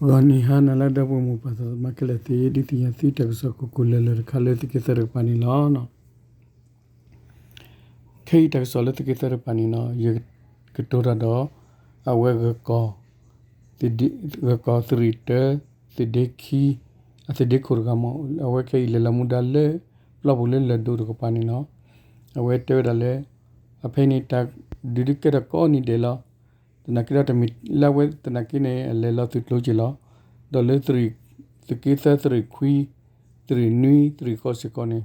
ဂီၤနံၤဟါနၤလၢအဂ့ၤ ဒီပုၢ်ဝဲၢ်မိၢ်ပၢ်သးသမါခဲလၢာ်သ့ၣ်, ဒုးသ့ၣ်ညါသုတၢ်ကစီၣ်ခိၣ်ခိၣ်လၢာ်လၢာ်တခါလၢသုးက့သၢတကပၤန့ၣ်လီၤ. ခဲအံၤတၢ်ကစီၣ်လၢသုးက့သၢတကပၤန့ၣ်နီၤ ယကတိၤတၢ်ဒီး အဝဲ ဂၢၤကီၢ်သုးရ့ၣ်တၢ သုးဒ့ခံ အသုးဒ့ခိၣ်တဂၤမ့ၢ် အဝဲခဲအံၤလဲၤလီၤမူဒါလၢ ပျီပူၤလၢလၢၢ်ဒိၣ်တကပၤန့ၣ်နီၤ အဝဲတဲဝဲဒၣ်လၢ အဖဲန့ၣ်တၢ်ဒုးဒုးကဲထီၣ်ကိးနံၤဒဲးလီၤ. သနာ်က့ဒီးတမ့ၢ်လၢအဝဲသနာ်က့န့ၣ် အလဲၤလီၤသုးကျိၤက့ၤလီၤ. ဒီးလၢ သုးက့သၢ သုးရ့ၣ်ခွံ သုးရ့ၣ်နွံ သုးရ့ၣ်ဃိးစ့ၢ်ကီးန့ၣ်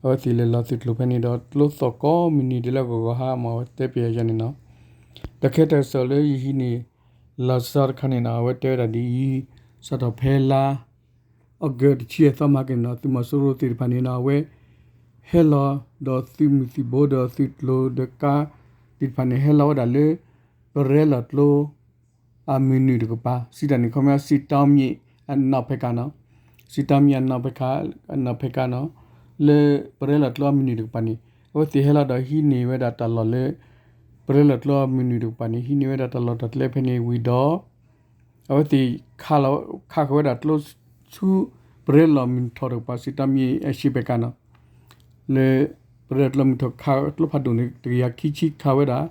အဝဲသ့ၣ်လဲၤလီၤသုးကျိၤဖဲန့ၣ်ဒီး ကျိသီၣ်ကိးမုၢ်နံၤဒဲးလၢအဂီၤဂီၤဟါ မ့ၢ်အဝဲတဲပျဲယၤန့ၣ်နီၤ. ဒီးခဲတၢ်ကစီၣ်လၢယဟံးန့ၢ် လီၤဆီတခါန့ၣ်နီၤ အဝဲတဲဝဲဒၣ်ဒ်အံၤ, စးထီၣ်ဖဲလါ August တဆံယဲၢ်သီမဟါကန့ၣ်နီၤ သုးမီၤစိရိၤသ့ၣ်တဖၣ်န့ၣ်နီၤ အဝဲ ဟဲလီၤဒီးသုးမုၢ်သံၣ်ဘိဒီးသုးကျိၤဒီးကါသ့ၣ်တဖၣ်န့ၣ် ဟဲလီၤဝဲဒၣ်လၢ ပရဲလီၤကျိ အမုၢ်နုာ်တကပၤ စံးတၢ်န့ၣ် ခီပညီ စံးတီမံၤအနီၢ်ဖဲကးနီၤ, စံးတီမံၤအနီၢ်ဖဲကး အနီၢ်ဖဲကးနီၤ လၢပရဲလီၤကျိအမုၢ်နုာ်တကပၤန့ၣ် အဝဲသ့ၣ်ဟဲလီၤဒီးဟံးန့ၢ်ဝဲဒၣ်တၢ်လီၢ်လၢ ပရဲလီၤကျိအမုၢ်နုာ်တကပၤန့ၣ် ဟံးန့ၢ်ဝဲဒၣ်တၢ်လီၢ်တၢ်ကျဲဖဲန့ၣ်ဝံၤဒီး အဝဲသ့ၣ် ခးဃီၤဝဲဒၣ်ကျိဆူ ပရဲလီၤမုၢ်ထီၣ်တကပၤ စံးတီမံၤအရှ့ဘဲကးနီၤ လၢ ပရဲလီၤကျိမုၢ်ထီၣ်ခးကျိဖးဒိၣ်န့ၣ် တကယၤခံဆံခးဝဲဒၣ်,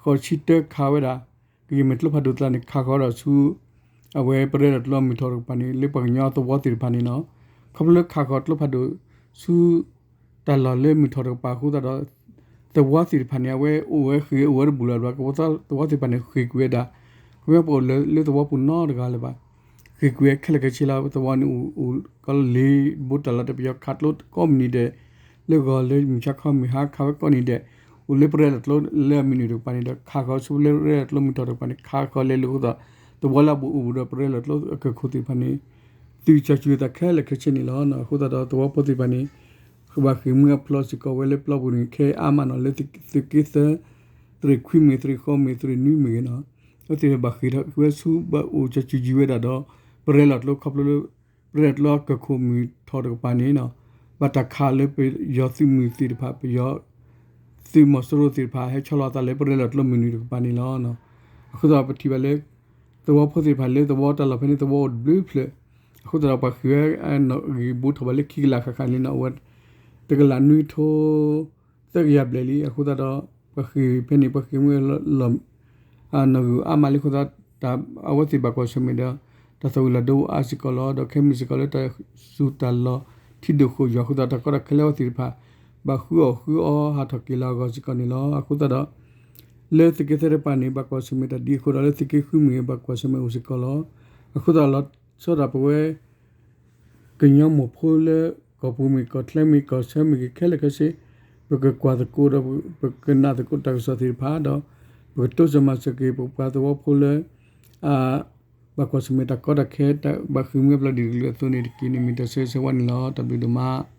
ဃိးဆံတၢခးဝဲဒၣ်, ကယဲၢ်မ့ၢ်ကျိဖးဒိၣ်သးန့ၣ် ခးဃီၤဒီးဆူ အဝဲပရဲလီၤကျိမုၢ်ထီၣ်တကပၤန့ၣ် လၢပှၤကညီသဝီသ့ၣ်တဖၣ်န့ၣ်နီၤ, ခီဖျိလၢခးဃီၤကျိဖးဒိၣ်ဆူ တၢ်လီၢ်လၢမုၢ်ထီၣ်တကပၤအဃိသတးဒီး သဝီသ့ၣ်တဖၣ်န့ၣ် အဝဲအိၣ်ဝဲဃ့ၢ်အိၣ်ဝဲတဘူးလီၤဘၣ်, သဝီသ့ၣ်တဖၣ်န့ၣ် ဃ့ၢ်ကွံာ်ဝဲဒၣ်, ခီဖျိပအိၣ်လၢသဝီပူၤနီတဂၤလၢၤဘၣ် ဃ့ၢ်ကွံာ်ဝဲခဲလၢာ်ခဲဆ့လီၤ. သဝီန့ၣ်အိၣ်ကလီလ့ၤဘိတၢ်လီၢ်တပယီၤ ခးကျိကိးမုၢ်နံၤဒဲး, လၢဂီၤလၢမုၢ်ဆါခီမုၢ်ဟါခးဝဲကိးနံၤဒဲး, အိၣ်လၢပရဲလီၤကျိလၢအမုၢ်နုာ်တကပၤန့ၣ်ဒီး ခးဃီၤဆူပရဲလီၤကျိမုၢ်ထီၣ်တကပၤန့ၣ် ခးဃီၤလဲၤလိာ်အဃိသတး သဝီလၢအဘူးအိၣ်ဘူးဒီးပရဲလီၤကျိအကၢၢ်ခိၣ်သ့ၣ်တဖၣ်န့ၣ် သုးကၠီၤစူၤသးခဲလၢာ်ခဲဆ့န့ၣ်လီၤ. အဃိသတးဒီးသဝီဖိသ့ၣ်တဖၣ်န့ၣ် ဘၣ်ဃ့ၢ်မှံဟးဖျိးစ့ၢ်ကီးဝဲလၢပျီပူၤန့ၣ် ခဲအါမးနီၤ လၢသုးက့သၢ သုးရ့ၣ်ခွံမ့ၢ် သုးရ့ၣ်ဃိးမ့ၢ် သုးရ့ၣ်နွံမ့ၢ်ဂ့ၤနီၤ, အဝဲသ့ၣ်ဘၣ်ဃ့ၢ်ထီၣ်ဝဲဆူ ဘၣ်အိၣ်ကၠီၤစူၤဝဲဒၣ်ဒီး ပရဲလီၤကျိခီဖျိလၢ ပရဲလီၤကျိအကၢၢ်ခိၣ်မုၢ်ထီၣ်တကပၤန့ၣ်နီၤ, ဘၣ်တၢ်ခးလၢပယီၤသုးမုၢ်သ့ၣ်တဖၣ် ပယီၤ သုးမီၤစိရိၤသ့ၣ်တဖၣ် ဟဲဆီလီၤအသးလၢပရဲလီၤကျိမုၢ်နုာ်တကပၤန့ၣ်လီၤ. အဃိသတးပထံၣ်ဘၣ်လၢ သဝီဖိသ့ၣ်တဖၣ်လၢသဝီတၢ်လီၢ်ဖဲန့ၣ် သဝီအိၣ်တဘျုးဖျၢၣ်, အဃိသတးဒီးပှၤဃ့ၢ်ဝဲ ဂ့ၢ်ဘူးထီၣ်ဘၣ်လၢခံကလးဃၣ်ဃၣ်လံနီၤ, အဝဲ တကလးနွံထိ သၢကယၤဘျဲၣ်လံ. အဃိသတးဒီး ပှၤဃ့ၢ်ဖဲန့ၣ် ပှၤဃ့ၢ်မှံလီၤ နီၣ်ဂံၢ်အါမးလံအဃိသတး အဝဲသ့ၣ်ဘၣ်ကွၢ်ဆၢၣ်မဲာ်ဒီး တၢ်သဝံၤလီၤဒိအါစ့ၢ်ကီးလီၤ. ဒီးခဲမုၢ်စ့ၢ်ကီးလၢတၢ်စူၤတၢ်လီၤထံဒိၣ်ဃိၣ်ယွၤအဃိသတး တၢ်ကီတၢ်ခဲလၢအဝဲသ့ၣ်တဖၣ် ဘၣ်ဃုအီၣ်ဃုအီဟးထီၣ်က့ၤလီၤအဂီၢ်စ့ၢ်ကီးန့ၣ်လီၤ. အဃိသတးဒီး လၢသုးက့သၢတကပၤန့ၣ် ဘၣ်ကွၢ်ဆၢၣ်မဲာ်တၢ်ဒ်အဃိဒီး လၢသုးက့ဃုမ့ၢ်ဂ့ၤ ဘၣ်ကွၢ်ဆၢၣ်မဲာ်အိၣ်စ့ၢ်ကီးလီၤ. အဃိသတးလီၤဆီဒၣ်ပဝဲ ကညီမိၢ်ဖိလၢ ကီၢ်ပူၤမ့ၢ်ကီၢ်ချၢမ့ၢ်ကီၢ်ဆၢမ့ၢ်ဂ့ၤခဲလၢာ်ခဲဆ့ ပကကွၢ်သကိးဒီး ပကနၣ်သကိးတၢ်ကစီၣ်သ့ၣ်တဖၣ်ဒီး ပကတိစၢၤမၤစၢၤက့ၤ ပပှၤသဝီဖိလၢ ဘၣ်ကွၢ်ဆၢၣ်မဲာ်တၢ်ကီတၢ်ခဲ ဘၣ်ဃ့ၢ်မှံအပျီဒ်တကလုာ်အသိးန့ၣ်တက့ၢ်န့ၣ် မ့ၢ်တၢ်ဆၢဂ့ၤဆၢဝါန့ၣ်လီၤ. တၢ်ဘျုးဒိၣ်မး.